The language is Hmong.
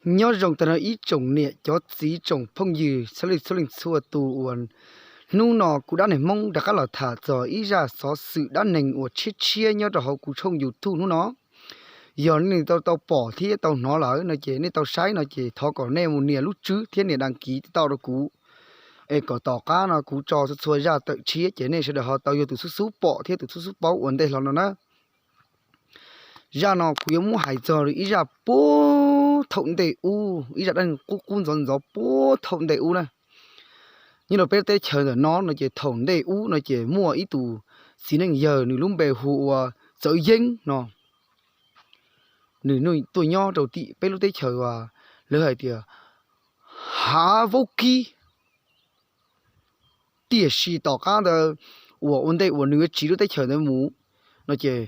Nyob zoo tag nrho ib tsoom niam cov txiv tsoom phooj ywg txhua leej txhua tus uas hnub no kuv Dab Neeg Hmoob rov qab los tham txog ib zaj xov xwm dab neeg uas tshiab tshiab nyob rau hauv kuv tshooj YouTube hnub no. Yog nej tau tau pom thiab tau hnov lawm no ces nej tau saib no ces thov kom nej mus nias lub tswb thiab nias đăng ký tau rau kuv, es kom tom qab no kuv tso txhua txhua zaj tawm tshiab ces nej sawv daws ho tau yog tus xub xub pom thiab tus xub xub paub ua ntej hlo no na. Zaj no kuv yuav muab hais txog ib zaj puag thaum ntej ub, ib zaj dab neeg qub qub ntxov ntxov puag thaum ntej ub na. Nyob rau peb lub teb chaws ntawm no no ces thaum ntej ub no ces muaj ib tus txiv neej yawg nws lub npe hu ua Txawv Yeeb no. Nws tuaj nyob rau tim peb lub teb chaws uas lawv hais tias Hav Vaub Kib. Tiam sis tom qab ntawd uas ua ntej uas nws yuav tsiv lub teb chaws ntawd mus no ces